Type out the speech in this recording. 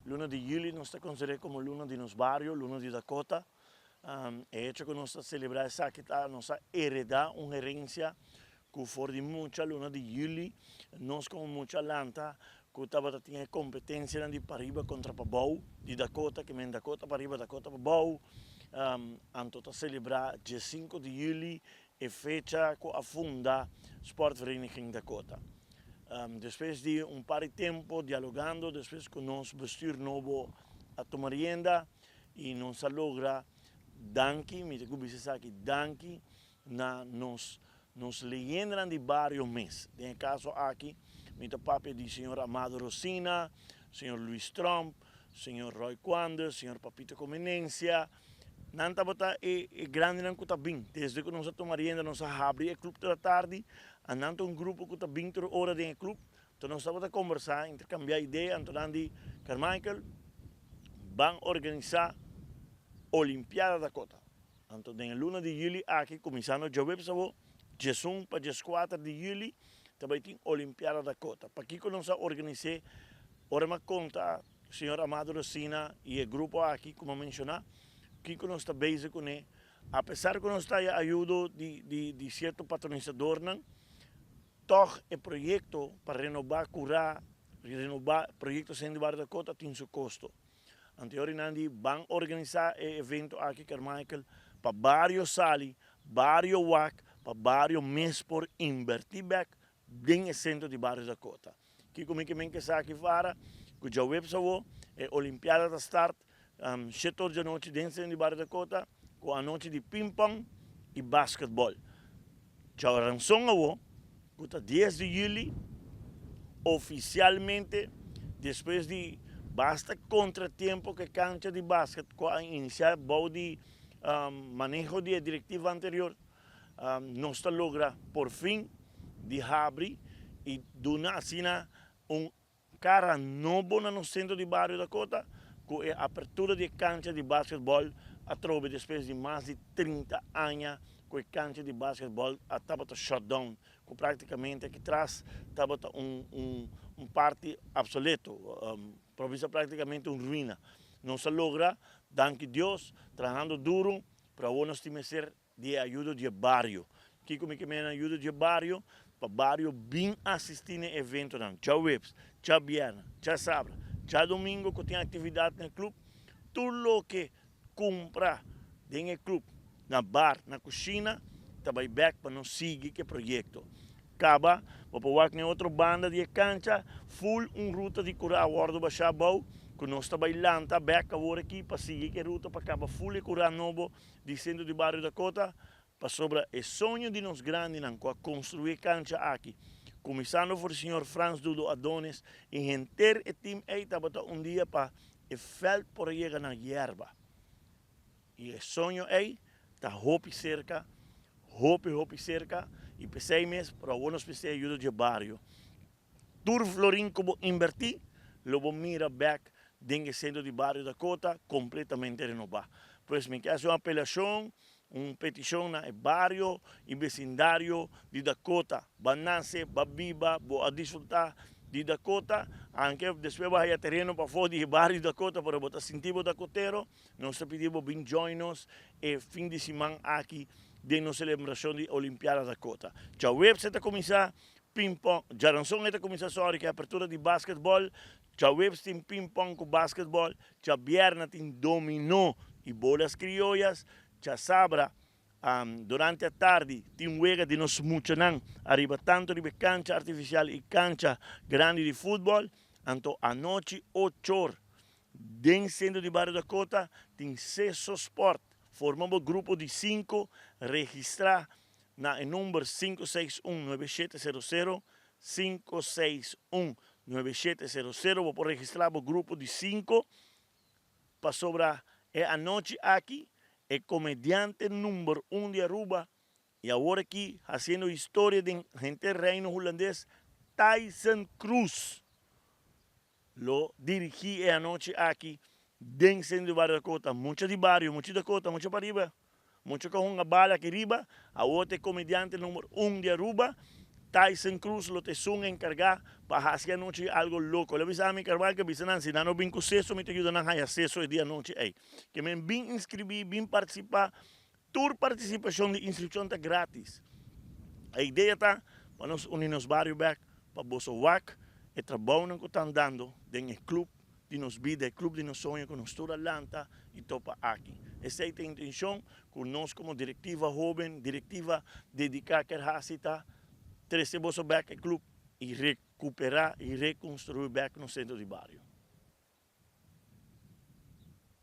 Luna di juli nos ta konsider'é komo luna di nos bario, luna di Dakota. E hecho ku nos ta selebrá esaki ta nos a heredá un herensia ku for di mucha luna di juli nos komo mucha lanta ku tabata tin e kompetensianan di pariba kontra pabou di Dakota, ke men Dakota pariba, Dakota pabou. Anto ta selebrá diesinku di juli e fecha ku a funda Sportvereniging Dakota. Despues di un par di tempo dialogando despues ku nos bestuur nobo a tuma rienda i nos a logra danki, mi ta ku bisa esaki, danki na nos nos leyendanan di bario mes. Den e kaso aki mi ta papia di señor Amado Rosina, señor Luis Tromp, señor Roy Quandus, señor Papito Comenencia. Nan tabata e e grandinan ku ta bin. Desde ku nos a tuma rienda nos a habri e club tur atardi, a nan ta un grupo ku ta bin tur ora den e club. Enton nos tabata kombersá, interkambiá idea, anto nan di, Carmichael, ban organisá Olimpiada Dakota. Anto den e luna di yüli aki, kuminsando djaweps awor, 11 pa 14 di yüli, ta bai tin Olimpiada Dakota. Pakiko nos a organis'é? Ora mi a konta señor Amado Rosina i e grupo aki ku mi a menshoná, kiko nos ta bezig kuné, apesar ku nos ta haya ayudo di di di sierto patronisadornan, tòg e proyekto pa renobá kurá, renobá proyekto Sentro di Bario Dakota tin su kosto. Anterior nan di ban organisá e evento aki Carmichael pa bario sali, bario wak, pa bario mes por inbertí bèk den e sentro di bario Dakota. Kiko mi ke men ke esaki fara? Ku djaweps awo e olimpiada ta start shete or djanochi den sentro di bario Dakota ku anochi di pingpong i basketball. Djaranson awo, ku ta dies di yüli, ofisialmente despues di basta kontratiempo ku e kancha di basket ku a inisiá bou di maneho di e direktiva anterior, nos ta logra por fin di habri i duna asina un Cara nobo na nos centro di bario Dakota cu e apertura di e cancha di basketball atrobe despues di mas di 30 aña cu e cancha di basketball a tabata shut down cu practicamente aki tras tabata un un un parti obsoleto, por bisa practicamente un ruina. Nos a logra, danki Dios, trahando duro, pero awor nos tin mester di e ayudo di e bario. Kiko mi ke mena ayudo di e bario? Pa bario bin asisti na e eventonan djaweps, djabièrnè, djasabra, djadomingo ku tin aktividat na e klup. Tur loke kumpra den e klup, na bar, na kushina, ta bai bèk pa nos sigui ku e proyekto. Kaba, bo por wak na e otro banda di e kancha, ful un ruta di kurá a wòrdu bashá abou, ku nos ta bai lanta bèk awor aki pa sigui ku e ruta pa kaba ful e kurá nobo di Centro di Bario Dakota, pasobra e soño di nos grandinan cu a construi e cancha aki, cuminsando for di señor Frans Dudo Adonis y henter e team ey tabata un dia pa e veld por a yega na yerba. Y e soño ey ta hopi cerca, hopi hopi cerca y p'esey mes por awor nos mester ayuda dje bario. Tur florin ku bo inbertí lo bo mira bèk den e sentro di bario Dakota kompletamente renobá. Pues mi ke hasi un apelashon, un petishon na e bario i besindario di Dakota. Ba nase, ba biba, bo a disfrutá di Dakota, anke despues bo a haya tereno pafó di e bario Dakota pero bo ta sinti bo dakotero, nos ta pidi bo bin join nos e fin di siman aki den nos selebrashon di Olimpiada Dakota. Djaweps e ta kuminsá Ping-pong, Djaranson e ta kuminsá sòri ku e apertura di basketbòl, djaweps tin ping-pong ku basketbòl, djabièrnè tin dominó i bolas krioyas, djasabra durante atardi tin wega di nos muchanan ariba tantu riba e kancha artifisial i kancha grandi di futbòl, anto anochi ochor den sentro di bario Dakota tin Seso Sport, forma bo grupo di sinku, registrá Na e number 5619700, 5619700, bo por registrá bo grupo di sinku pasobra e anochi aki e komediante number un di Aruba i awor aki hasiendo historia den henter Reino Hulandes, Tyson Cruz lo dirigí e anochi aki den Centro di Bario Dakota. Mucha di bario, mucha di Dakota, mucha pariba. Mucha ku a hunga bala aki riba, awor ta e komediante number un di Aruba, Tyson Cruz lo ta esun encarga pa haci anochi algo loco. El a bisa mi, Carvalho, cu bisa nan, si nan no bin cu seso, mi ta yuda nan haya seso e dia anochi ey. Ke men bin inscribi, bin participa. Tur participacion di inscripcion ta gratis. E idea ta pa nos uni nos bario bek, pa boso wak e trabounan cu ta andando den e club di nos bida, e club di nos soño cu nos tur a lanta y topa aki. Esey ta e intencion cu nos como directiva hoben, directiva dedica kier haci ta trece boso bek e club y recupera y reconstrui bek nos centro di bario.